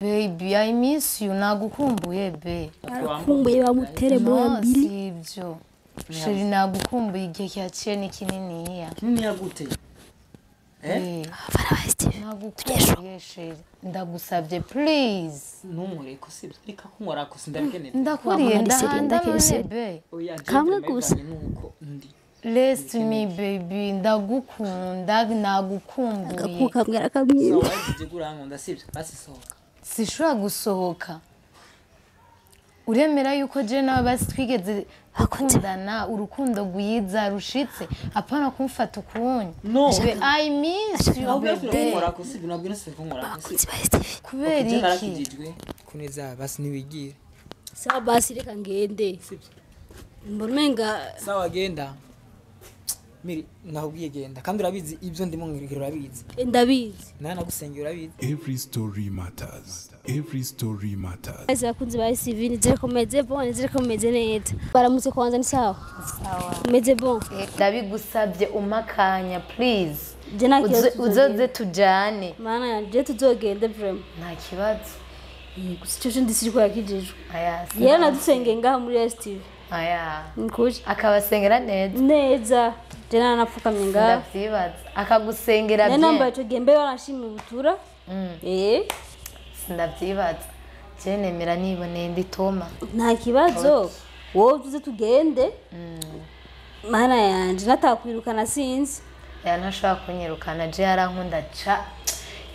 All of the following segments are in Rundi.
Baby, I miss you, nagukumbuye be. Arakumbuye bamutere No, moya mbili. si ibyo. Chéri, nagukumbuye, igihe cyaciye ni kininiya. Kininiya gute? Eh? Eh, Abafana ba STV. nagukumbuye chéri, ndagusabye please. Ntunkoreko, sibyo? Reka kunkorako, sindabikeneye. Ndakuriye Wamara iseri, ndahanda none ndakese. be. Oya, je Kamwe vraiment gusa. bivanye nuko ndi. Rest me baby, ndagukunda, nagukumbuye. Agakuka kamwe arakamwima. Sawa, wagize urankunda, sibyo? Basi sohoka. Sishobora gusohoka. Uremera yuko je nawe basi twigeze gukundana urukundo rwiza rushitse, apana kumfata ukundi. No. Be, I miss you Ahubwo baby. kunkorako, sibyo? Nabwo nasibe kunkorako, sibyo? Abakunzi ba STV. Kubera Je iki? narakijijwe kuneza, basi niwigire. Sawa basi, reka ngende. Sibyo? Mbona umenga Sawa, genda. Miri, nakubwiye genda, kandi urabizi ibyo ndimo ngira, urabizi. Ndabizi. Nawe nagusengera, urabizi. Every story matters. Every story matters. Ese abakunzi ba STV, nizere ko mumeze bon, nizere ko mumeze neza. Baramutse kwanza, ni sawa? Sawa. Mumeze bon? Ndabigusabye umakanya please. Je nta kibazo, Uzoze tuzogenda. tujane. Mana yanje, tuzogende vraiment. Nta kibazo. Eh, gusa ico ndi siriko yakijijwe. Aya. Yera nadusengeye ngaha muri STV. Aya. Ni kuri. Akabasengera neza. Neza. Je naranapfukamye ngaha. Ndavyibaza. Akagusengera Nari nambaye bien. ico gihe mbe barashimye ubutura. Eh, Sindavyibaza. Je nemera niboneye ndi Toma. Nta kibazo. Wowe tuze tugende. Mana yanje, natakwirukana sinzi. Ya, ntashobora kunyirukana, je yarankunda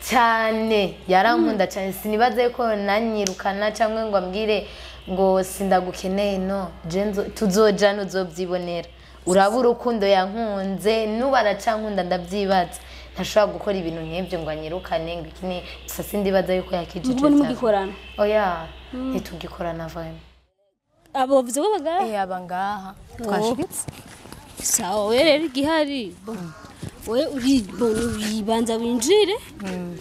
cyane, yarankunda cyane, sinibaze ko nanyirukana cyangwa ngo ambwire ngo sindagukeneye. No, je tuzojana, uzobyibonera, uraba urukundo yankunze, nuba aracankunda, ndabyibaza. Ntashobora gukora ibintu nk'ibyo ngo anyirukane ngo iki ni gusa, sindibaza yuko yakijije. Mubu ntimugikorana? Oya, ntitugikorana vraiment. Abo bavuze ko bagara. Eh, aba ngaha twashitse. Sawa, we rero igihari. We uri bon, uribanza winjire.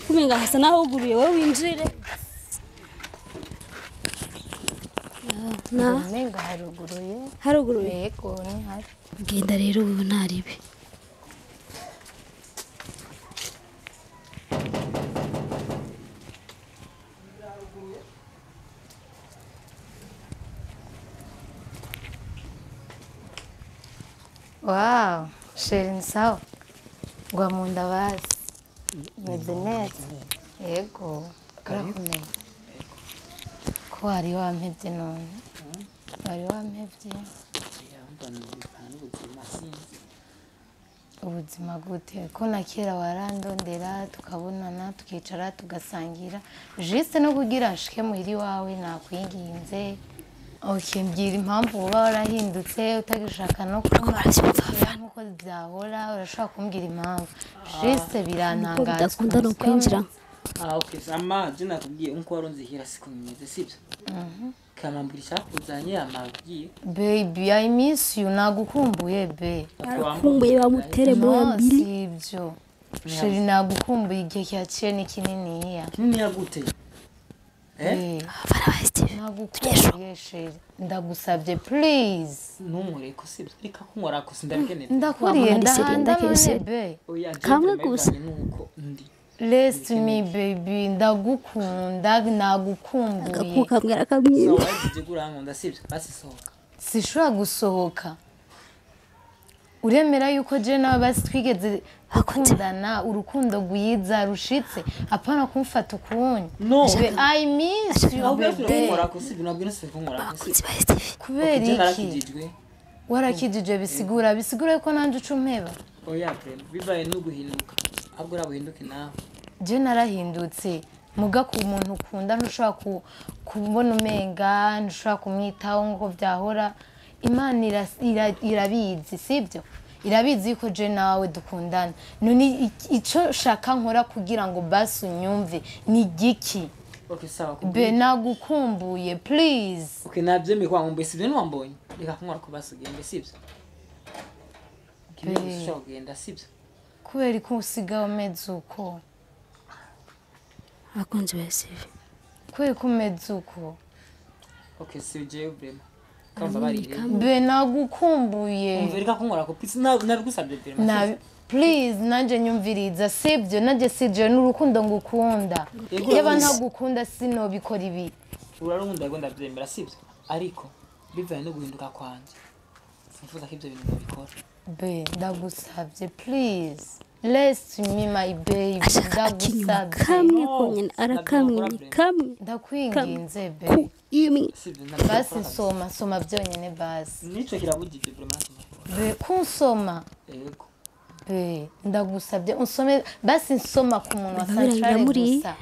Kumenga hasa naho uguruye, wowe winjire. Na Umenga haruguruye. Haruguruye. Yego, ni hari. Genda rero ubu ntaribe. Wow, chéri, ni sawa? Ngwa mu nda basi. Meze neza. Yego, urakomeye. Ko wari wampevye none? Wari wampevye? N'ubuzima sinzi. Ubuzima gute? Ko na kera warandondera tukabonana, tukicara, tugasangira. Juste no kugira nshike muhira iwawe nakwinginze. Okay, mbwira impamvu uba warahindutse utagishaka no kuma nkuko byahora. Urashobora kumbwira impamvu? Juste Ko birantangaza. bidakunda no kwinjira. Ah, okay, sama je nakubwiye nkuko warunzihira, siko bimeze, sibyo? Kamambwira icyakuzanye, amabwiye. Baby, I miss you, nagukumbuye be. Arakumbuye bamutere moya No, mbili. si ibyo. Chéri, nagukumbuye, igihe cyaciye ni kininiya. Kininiya gute? Eh? Eh, Abafana ba STV. nagukumbuye chéri, ndagusabye please. Ntunkoreko, sibyo? Reka kunkorako, sindabikeneye. Ndakuriye Wamara iseri, ndahanda none ndakese. be. Oya, je Kamwe vraiment gusa. bivanye nuko ndi. Rest me baby, ndagukunda, nagukumbuye. Agakuka kamwe arakamwima. Sawa, wagize urankunda, sibyo? Basi sohoka. Sishobora gusohoka. Uremera yuko je nawe basi twigeze gukundana urukundo rwiza rushitse, apana kumfata ukundi. No. Be, I miss you Ahubwo baby. kunkorako, sibyo? Nabwo nasibe kunkorako, sibyo? Abakunzi ba STV. Kubera Je iki? narakijijwe. Warakijije bisigura yuko nanje uca umpeba? Oya, vraiment bivaye no guhinduka, ahubwo urabuhinduke nawe. Je narahindutse, muga ku muntu ukunda ntushobora kubona umenga ntushobora kumwitaho nk'uko byahora. Imana irabizi, sibyo? Irabizi yuko je nawe dukundana. None ico shaka nkora kugira ngo basi unyumve ni igiki? Okay, sawa. Be, nagukumbuye please. Okay, nabyemeye ko wankumbuye, sibyo? Ntiwambonye, reka kunkorako basi ugende, sibyo? Kimwe gusa, ushobora kugenda, sibyo? Kubera ko usigaye umeze uko? Abakunzi ba STV. Kubera ko umeze uko? Okay, si jewe vraiment, kamba barire. Be, nagukumbuye. Umva, reka kunkorako please, nabigusabye vraiment. Nabi Please nanje nyumviriza, sibyo? Nanje sije n'urukundo ngukunda. Yego, Yaba urabizi. ntagukunda sinobikora ibi. Urarunkunda, yego, ndabyemera, sibyo? Ariko bivanye no guhinduka kwanje, simfuza ko ibyo bintu mubikora. Be, ndagusabye, please. Let me, my baby. Ashaka akinyuma Ndagusabye. kamwe No, konyene, arakamwe nabyo kamwe. Ndakwinginze, be. Ku imwe. Sibyo, nabyo. Basi nsoma, nsoma byonyine basi. Nico kirabujije vraiment, sinakora. Be, kunsoma. Yego. Be, ndagusabye unsome basi, nsoma ku munwa Ndabira santrale biramuriye. gusa.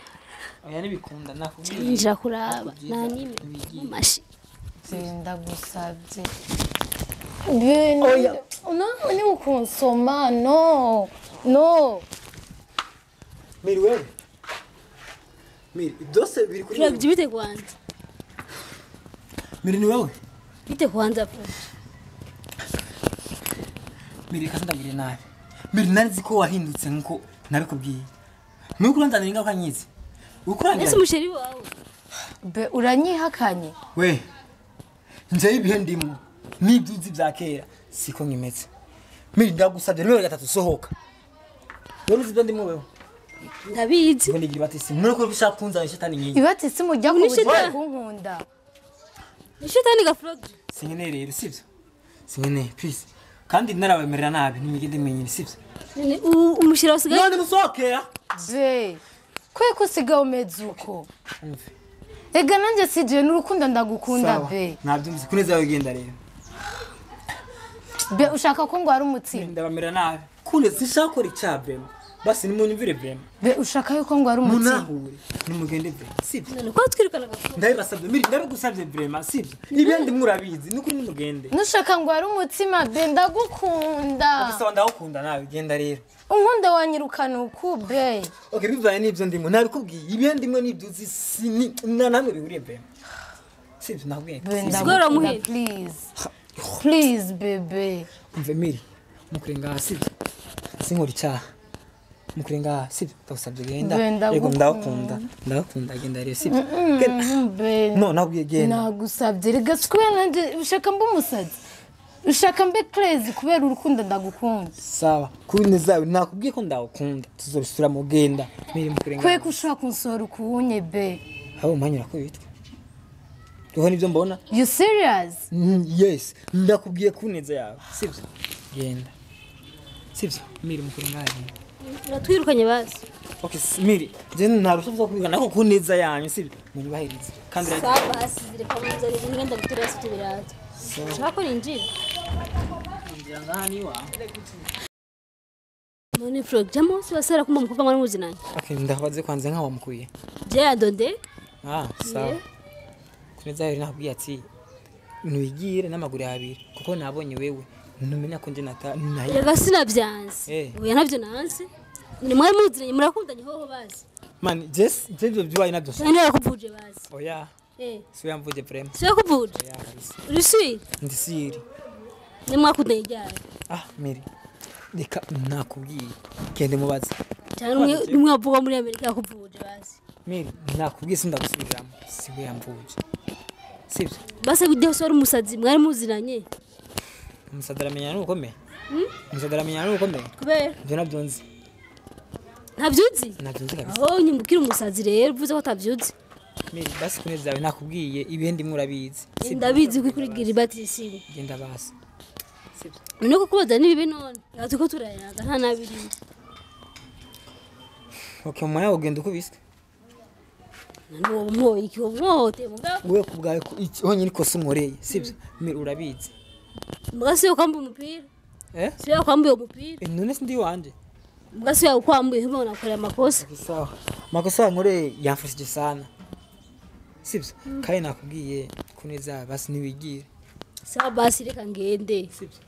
Oya, ntibikunda, nakubwiye. Nja kuraba Ariko byiza, nta n'imwe ntiwigiye. mashi. Be, ndagusabye. Be, no, ni ukunsoma, no no. Miri, wewe Miri, byose biri kuri wewe. Turabye, bite kwanza? Miri, ni wewe. Bite kwanza, Fred? Miri, kasi ndabwire nabi. Miri, nari nzi ko wahindutse nkuko nabikubwiye. Nuko uranzanira ingaruka nyizi. Ukurangira. Ese umusheri wawe? Be, uranyihakanye? We, njewe ibihe ndimo n'ibyo uzi bya kera siko nkimeze. Miri, ndagusabye nimero gatatu, sohoka. Wewe uzi ibyo ndimo wewe. Ndabizi. Ngo nigira batisi. None ko ushaka kunzana shetani nyinyi. Ibati simujya Ni kubuza shitani. kunkunda. Ni shitani ga, Fred. Sinkeneye rero, sibyo? Sinkeneye, please. Kandi narabemerera nabi, nimigende mwenyine, sibyo? None umusheri wawe usigaye? None musohokera. Be, kwe ko usigaye umeze uko? Umve. Ega nanjye sije n'urukundo ndagukunda. Sawa. Be. Nabyumvise, kuneza yawe, genda rero. Be, ushaka ko ngwara umutima? Ndabamera nabi. Kuneza, sinshaka gukora icyaha vraiment. Basi nimunyumvire vraiment. Be, ushaka yuko ngwara umutima? Munahure. Nimugende vraiment, sibyo? None ko twirukana ga, Fred? Ndabibasabye Miri, ndabigusabye vraiment, sibyo? Ibyo murabizi, nukuri nimugende. Nushaka ngwara umutima? Be, ndagukunda. Sawa, ndagukunda nawe, genda rero. Unkunda wanyirukana uku, be? Okay, bivanye n'ibyo ndimo, nabikubwiye. Ibyo ndimo n'ibyo uzi si na namwe bihuriye vraiment. Sibyo, nakubwiye. Be, Sigara ndagukunda. muhira. Please, please, bebe. Umve Miri, mukure ngaha, sibyo? Sinkora icyaha. Mukure ngaha, sibyo? Ndagusabye, genda. Be, Yego, ndagukunda. ndagukunda. Ndagukunda, genda rero, sibyo? Genda. Be. No, nakubwiye genda. Nagusabye rega, si kubera nanjye ushaka mbe umusazi, ushaka mbe crazy kubera urukundo ndagukunda? Sawa, kuri zawe nakubwiye ko ndagukunda. Tuzobisubira mu, genda. Miri, mukure ngaha. Kwe ko ushaka kunsohora ukuwunye, be? Abo umwanya urakubitwa. Uho nibyo mbona. You serious? Yes, ndakubwiye ku neza yawe, sibyo? Genda. Sibyo? Miri, mukure ngaha. Genda. Uratwirukanye basi. Okay, Miri, je nta ruhushya rwo kubigana ariko ku neza yanyu, sibyo? Munyubahirize. Kandi Sawa basi, reka munzanire ngenda gutura basi ibyo birato. Ushaka ko ninjira? Injira ngaha ni iwawe. None Fred, jamo si wasera kumba umukobwa mwari muzinanye? Okay, ndabaze kwanza nka wamukuye. Je yadonde. Ah, sawa. Ku neza yawe nakubwiye ati nuyigire n'amaguru abiri kuko nabonye wewe ntumenya ko nje nata naye. Rega sinabyanze. Eh. Oya, nabyo nanze. None mwari muzinanye, murakundanye hoho basi? Man, Jess, je ibyo byubaye nabyo. None yakuvuje basi? Oya, Eh. si yamvuje vraiment. Si yakuvuje? Oya kabisa. Uri sure? Ndi siri. Ni mwakundanye ryari? Ah, Miri. Reka nakubwiye. Gende mubaze. Cyangwa umwe avuga muri Amerika yakuvuje basi? Miri, nakubwiye sindagusubiramo. Si we yamvuje. Sibyo? Basi bijya wari umusazi, mwari muzinanye? Umusazi aramenya n'ubukomeye. Umusazi aramenya n'ubukomeye. Kubera? Ibyo nabyo nzi. Ntabyo uzi? Nabyo nzi kabisa. Aho nyimukira umusazi rero uvuze ko atabyuzi. Miri, basi kuneza yawe nakubwiye ibihe ndimwe urabizi. Sibyo? Ndabizi ko ikurigira ibatisimu. Genda basi. None ko kubaza ni bibi? None reka turiko turayaga nta nabiri. Okay, umwanya ugenda ukubiswe. None uwo mwoye iki, uwo mwohote mugabo? Wewe ku bwawe honyine ikosa unkoreye, sibyo? Miri, urabizi. Muga si kwambuye umupira? Eh? Si kwambuye umupira? Eh, none sindi wanje. Muga si yakwambuye, ntubona nakorera amakosa. Sawa. Makosa yankoreye yamfashije sana. Sibyo? Kandi nakubwiye kuneza basi ntiwigire. Sawa basi, reka ngende. Sibyo?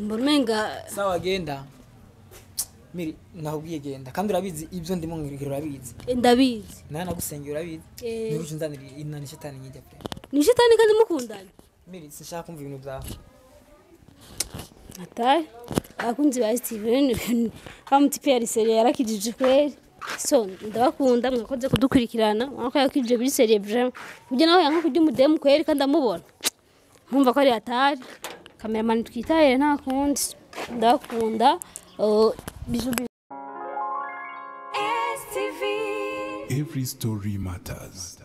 Mbona umenga. Sawa, genda. Miri, nakubwiye genda. Kandi urabizi ibyo ndimo ngira, urabizi. Ndabizi. Nawe nagusengera urabizi. Eh. Niba unzanira inani shetani nyijya pe. Ni shitani kandi mukundana. Miri, sinshaka kumva ibintu byawe. Atari abakunzi ba Steven bamutipe yari sérieux, yarakijije kweri. So ndabakunda, mwakoze kudukurikirana. Mwako yakijije biri sérieux vraiment, kuburyo nawe yanka kurya umudemu kweri kandi amubona, nkumva ko ari atari. Cameraman twitaye, nta kundi, ndabakunda. Bisous bisous. Every story matters.